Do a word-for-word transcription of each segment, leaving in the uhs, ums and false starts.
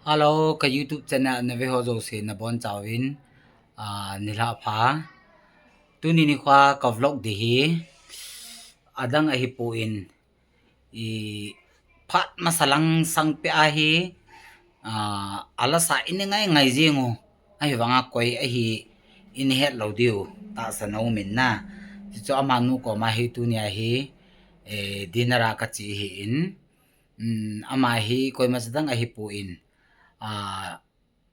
Hello, ka YouTube channel a na ve ho jouse na bonchauvin, ah, nilhah pha. Tuni nikho ka vlog ding hi, adang ahipon, i phat masa lang sangpi ahi, ah, alasa i ne ngai ngai jing u, ahivanga koi ahi i ne het lou diu tahsan aum in na. Chuchu amanu koma hi tuni ahi, eh, dinner a ka che ahin, um, ama hi koima cha dang ahipon, ah,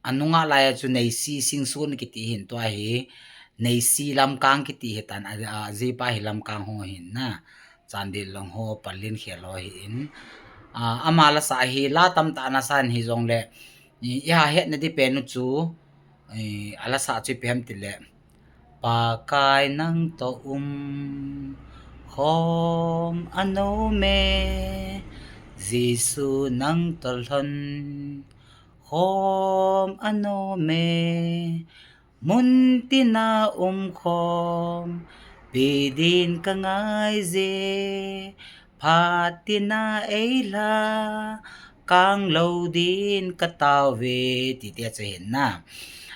anunga lai a chu Neisi Singson kiti hin, tua hi Neisi Lamkang kiti hitan, a, a, ajipa hi Lamkang ho hin na, Chandel lang ho, Pallel khel ho hin. Ah, ama lasa hi la tamtah ana san hijongle, i, i ha hetna ding pen u chu, i, alasa chu ipi ham tile, Pakai nang toh um khom anom e, Jesu nang toh lhon khom anom e, mun tina um khom pe din ka ngai je, phat tina ei lha kang lou din ka tao ve, ti tia chu hin na.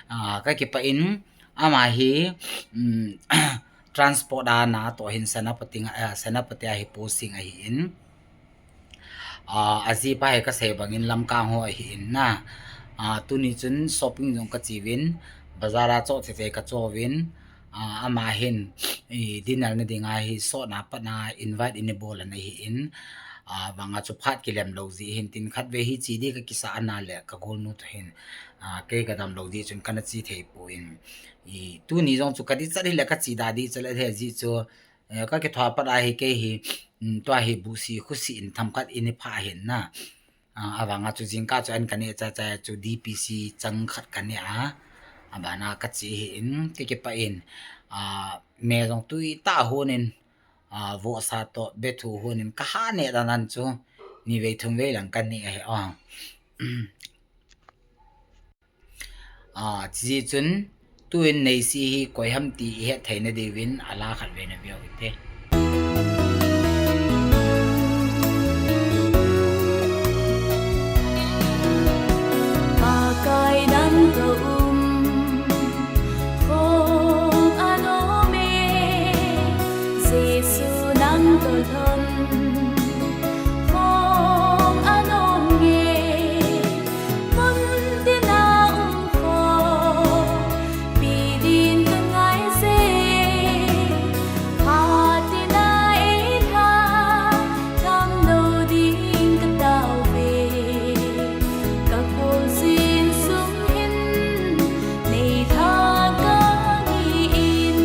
Ah, ka kipah in, ama hi, um, transport a na toh hin Senapati nga, ah, Senapati a hi posting ahin. Ah, ajipa hi ka sei bangin Lamkang ho ahin na. Ah, tuni chun shopping jong ka che uvin, bazar a cho thei thei ka cho uvin, ah, ama hin, i, dinner na dinga hi sotna patna invite i ne bol ana ahin. Ah, vanga chu phat kilem lou jeh hin tin khat ve hi che ding ka kisa ana le ka golnu toh hin, ah, kei ka dam lou jeh chun kana che thei pon. I, tuni jong chu ka dichat hile ka che da dichat le he jeh chu, eh, ka kithoa pat ahi kei hi, um, tua hi busi khusi in themkhat i ne phah hin na. Ah, avanga chu jingkah chu an ka neh cha cha chu D P C chang khat ka neh a. Abana ka che ahin, ka kipah in, ah, me jong tui tah hon in, ah, vohsa toh bethu hon in ka ha neh dan dan chu ni vei thum vei lang ka neh ahi, ah. Ah, chuti chun, tun Neisi hi koi ham ti i het theina diuvin, ala khat vei na veu hite. Pakai nang toh um khom anom e, Jesu nang toh lhon khom anom e, mun tina um khom pe din ka ngai je, phat tina ei lha kang lou din ka tao ve, ka kol jin sung hin nei lha kang in.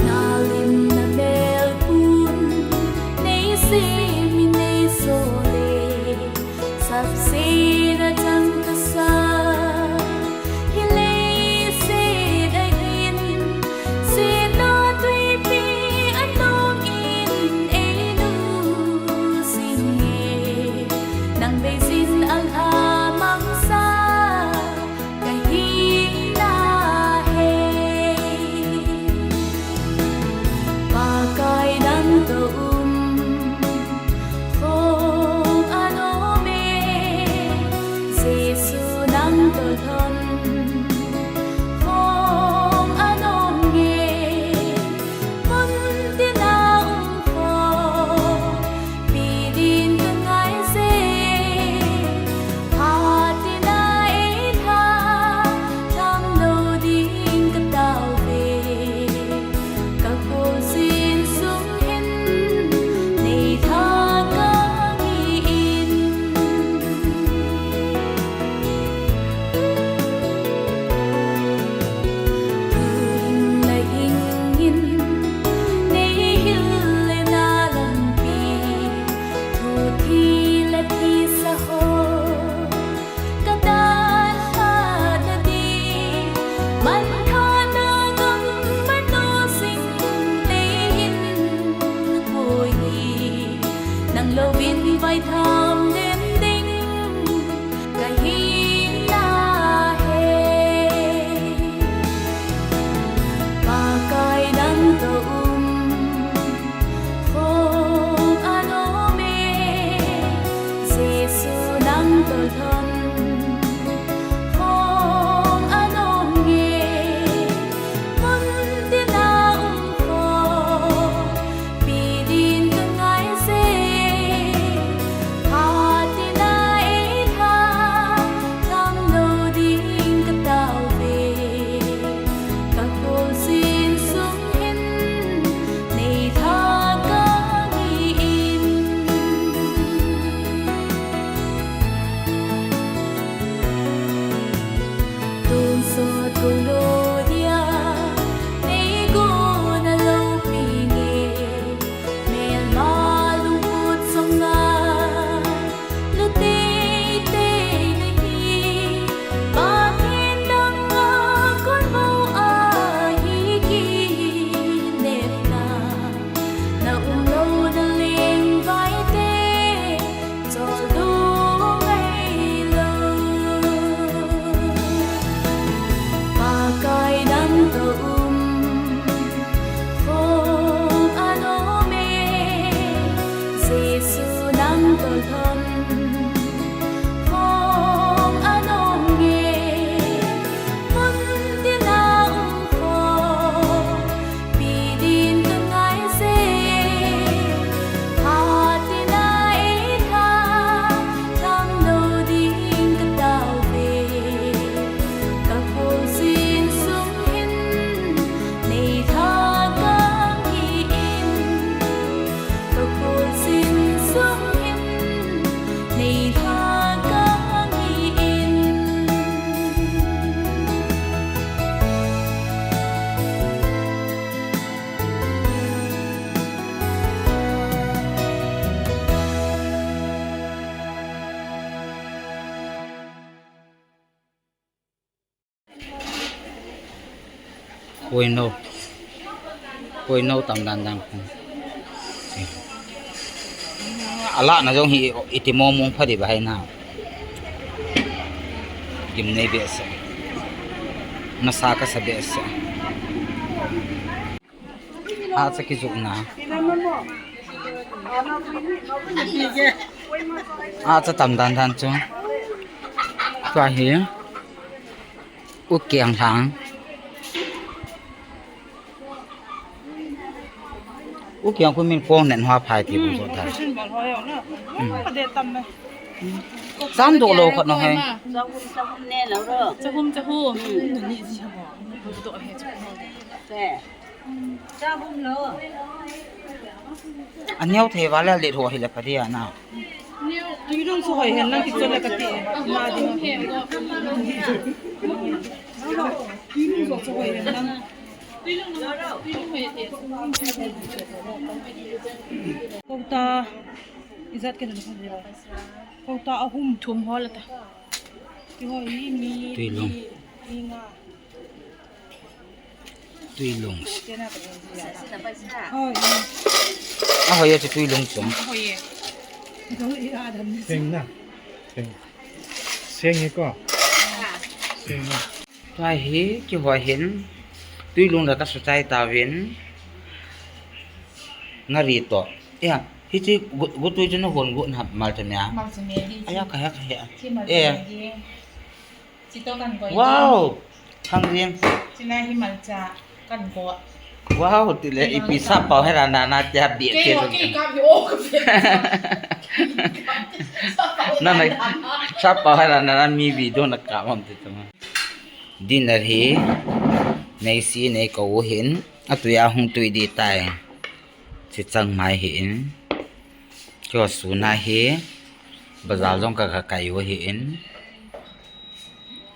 Na lim na mel pun nei sem in nei so le, sapsena chang ka sa, hi leiset a hin, setna tuipi a nung in ei nu sing e, nang bei sin a lha mang sa ka hi na he. Pakai nang toh um khom anom e, Jesu nang toh lhon khom anom e, mun tina um khom pe din ka ngai je, phat tina ei lha kang lou din ka tao ve, ka kol jin sung hin nei lha kang in. Tuin la hing in nei hil le na lampi, thu thi le thisa ho ka dalha na ding, manthahna gam manu sing lei in koi hi, nang louvin vaitham den ding ka hi na he. Pakai nang toh um khom Koino. Koino tam dan dan. Ala na jong hi iti mo mong pha di ba hai na. Gimnei behseh. Nasa kasa behseh. Acha kijupna. Acha tam dan dan chu. Tua hi. U kiang thang. U kiang khu min kong nen hua phai ti bu zo ta. Sam do lo khat no hai. Chahum, chahum. Aneo thei vale le ho hi le pha dia na. Tui lung chu hoi hen lang kichol le kati. Na ding. Tui lung chu hoi hen lang. Kota ijat ke na. Kota ahum thum ho la ta. Ki ho hi mi. Tui lung. Mi nga. Tui lung. Ahoi e chu tui lung chung. Seng na. Seng. Seng hi ko. Seng na. Tua hi kihoi hin. Tui lung la ka sutai tauvin. Ngari to. Ya, hichi gu, gu tui chu na hon gu na mal chu nia. Mal chu ne di. Aya ka he ka he. Chi mal chu ne di. Wow! Thang riang. China hi malcha kan ko. Wow, ti le ipi sa pau hera na na tia bi ke. Ke ke ka bi o ka bi. Na na sa pau hera na na mi video na ka mam ti tama. Dinner hi nei si nei ko hin atuya hung tui di tai. Chi chang mai hi in. Kio suna hi bazar jong ka ka kai u hi in.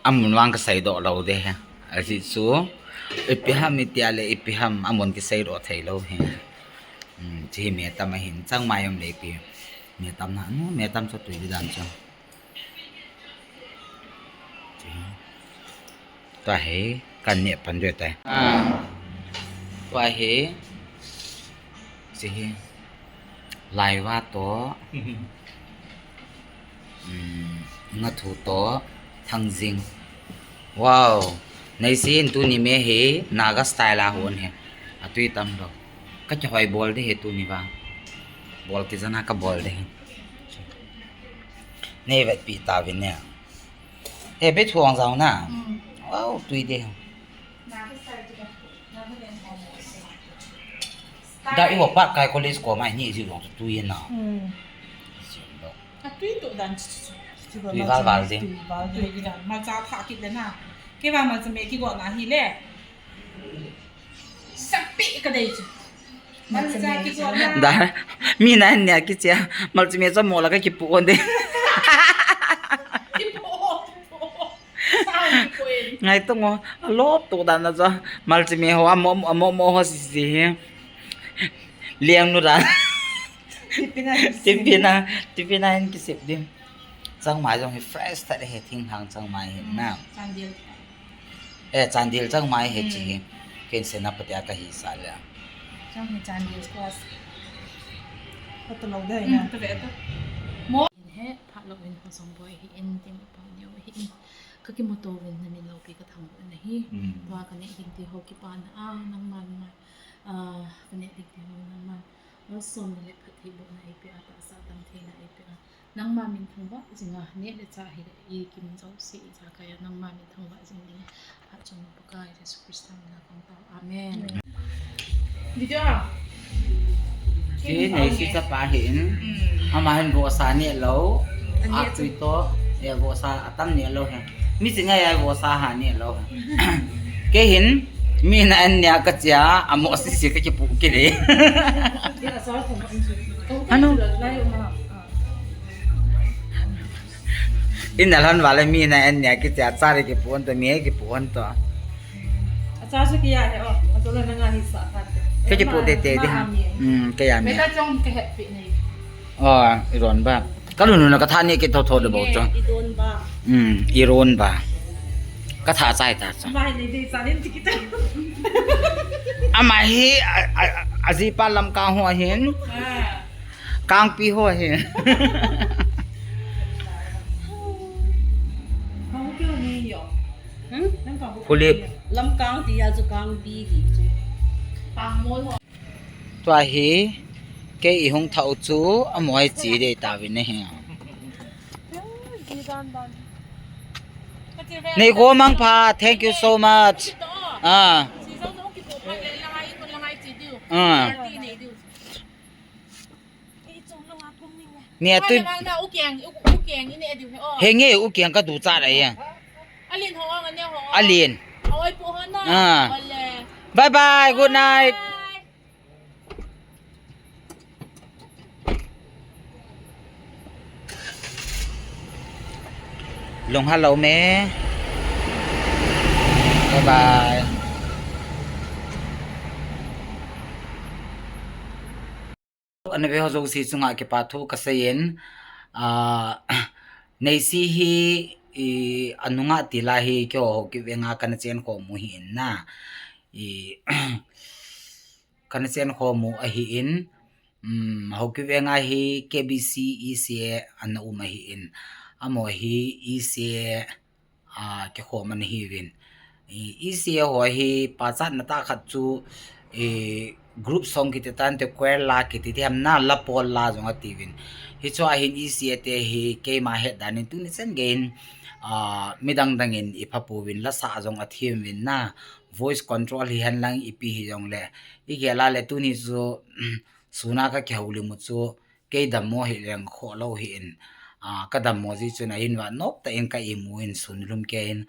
Amun vang ka seidoh lou de he. Aji chu ipi ham itia le ipi ham amun kiseidoh thei lou hi. Chi hi metam ahin chang mai um le ipi. Metam na nu metam chu tui di dan chu. Tua hi kan neh pan diu tai. Tua hi chi hi laiva to, um, ngathu to, thangjing. Wow, nei si in tuni me hi Naga style a hon hi. Atui tam lou. Ka kihoi bol de hi tuni vang. Bol kijana ka bol de hi. Nei vetpi tauvin ne. He, be thuang jao na. Mm. Wow, tui de. Na ka style tu ka. Na ka len hong. Da i wa pa kai college ko mai ni ji long tu tui na. Mm. Siam lo. A tui tu dan. Tui val val de. Tui val de. Tui dan. Malcha tha kit le na. Kei vang malcha me kigo na hi le. Sapi ka dei chu. Malcha kigo na. Da, mi na nia kichia. Malcha me cha mo la ka kipu on de. Kipu on, kipu on. Sao kipu on. Ngai to ngo, a lop to dan na cha. Malcha me ho, a mo, a mo mo ho si si hi. Liang nu dan. Tipina, tipina, tipina hin kisip din. Changmai jong hi fresh ta le he, thinglhang changmai hin na. Chandel. Eh, Chandel changmai he chi hi. Mm. Ken Senapati a ka hi sa le. Chang hi Chandel squash. Ka to lo dai na. Mm, to ve to. Mo. He, phat lo in ho song boy hi in ting pa neo hi in. Ka kimuto vin na min lopi ka thang na hi. Mm. Tua ka ne ding ti ho kipana a, nangma, nangma. Ah, ka ne ding ti ho nangma. Malsomna le phattheibohna eipeh a, tahsa damtheina eipeh a. Nangma min thangvah jing a, neh le chah hile i kim jouse ijakai a, nangma min thangvah jing ding. Phat chom Pakai Jesu Christa min a kong tao. Amen. Video a. Hi Neisi chapa hin. Hmm. Ama hin vohsa neh lou. Hmm. A tui to, eh, vohsa atam neh lou hi. Mi chi ngai ai vohsa ha neh lou. Kei hin, mi na an nia ka chia, a mo si si ka kipu kit e. Ano? In na lhon vale mi na an nia kichia, cha le kipu on to, mi he kipu on to. Acha chu kiya he o, achu la na nga hi sa khat. Ka kipu tete di ha. Hmm, ka ya mi. Beta chong ka happy nei. Oh, i ron ba. Ka lunu na ka tha ni ki tho tho de bo cho. I don ba. Hmm, i ron ba. Ka tha chai ta cho. Mai nei de sa len ti kita. Ama hi, a, a, a, a jipa Lamka ho hin. Ah. Kangpi ho hin. Kang kyo ni yo. Hmm? Nang ka bu. Kulip. Lamkang ti ya chu Kangpi ti chu. Pang mo ho. Tua hi, kei i hung thau chu, a moi chi dei tauvin ahi. Nei ko mang pha, thank you so much. Ah. Ah. Ni a tu. Henge, u kiang ka du cha la ya. Alin. Ah. Bye bye, good night. Long hello me. Bye bye. Ana ve ho jouse chunga kipa thu ka seiyin, ah, Neisi hi, i, anunga tila hi keiho Haokip venga kana chen khom u hi in na. I, kana chen khom u ahi in, um, Haokip venga hi K B C E C A ana um ahi in. Amo hi E C A a, kikhom ana hiuvin. I, E C A ho hi pachatna tah khat chu, i, group song kiti tante, choir la kiti ti ham na, la pol la jong atiuvin. Hichu ahin E C A te hi keima het dan in tuni chan gei in, a, midang dang in i pha pouvin, la sa jong athem uvin na, voice control hihen lang ipi hijongle. I gel a le tuni chu, suna ka kihoulim u chu, kei dammo hi leng khoh lou hi in, a, ka dammo ji chun a in va nop tah in ka imu in sun lum kei in,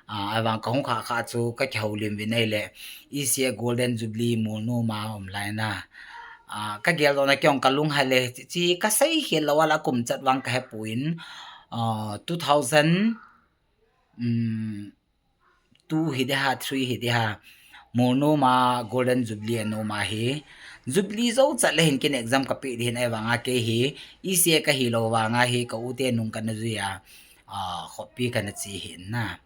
a, avang ka hung kha kha chu ka kihoulim uvin ahile, E C A Golden Jubilee Mulnom a um lai na. A, ka geldoh na kei jong ka lunghang le, chi, chi ka sei khel lou a la kum chat vang ka hepon, a, two thousand, um, two hi de ha, three hi de ha, Mulnom a Golden Jubilee anom a hi. Jubilee jou chat le hin ken exam ka pe di hin ahivanga kei hi, E C A ka hilou vanga hi, ka u te nung kana jui a, a, khopi kana che hi na.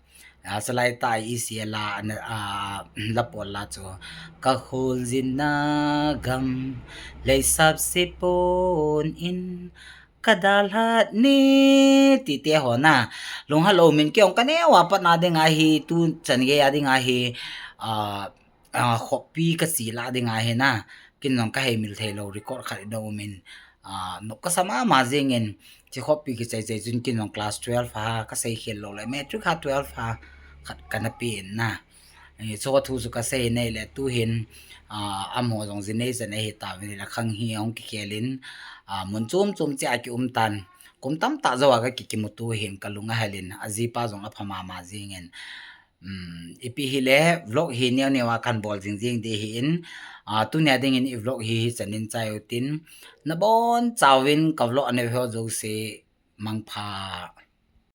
A, salai ta E C A la, a, la pol la chu. Ka kholjinna gam lei sap se pon in, ka dalha ni ti te ho na. Lungha lou min kei jong ka neo a pat na ding ahi, tu chan gei a ding ahi, a, a, khopi ka che la ding ahi na. Ken jong ka hei mil thei lou record khat i dong u min. Nop kasa mama jengin, chukhopi kichai chai chun kin jong class twelve a kasei khel lou le, matric a twelve a khat kana pen na. Chukho thu chu kasei nei le tuhin, amaho jong jinei chan ahitauvin le khang hi ahung kikhel in, mun chom chom cheh a kium tan. Kum tamtah jou a kaki kimuto hin kalung ahel in, ajipa jong apha mama jengin. Ipi hile vlog hi neo neo a kahin bol jing jing ding ahin, tunia dingin i vlog hi hichan in chai utin, nabonchauvin ka vlog aneo ho jouse mangpha.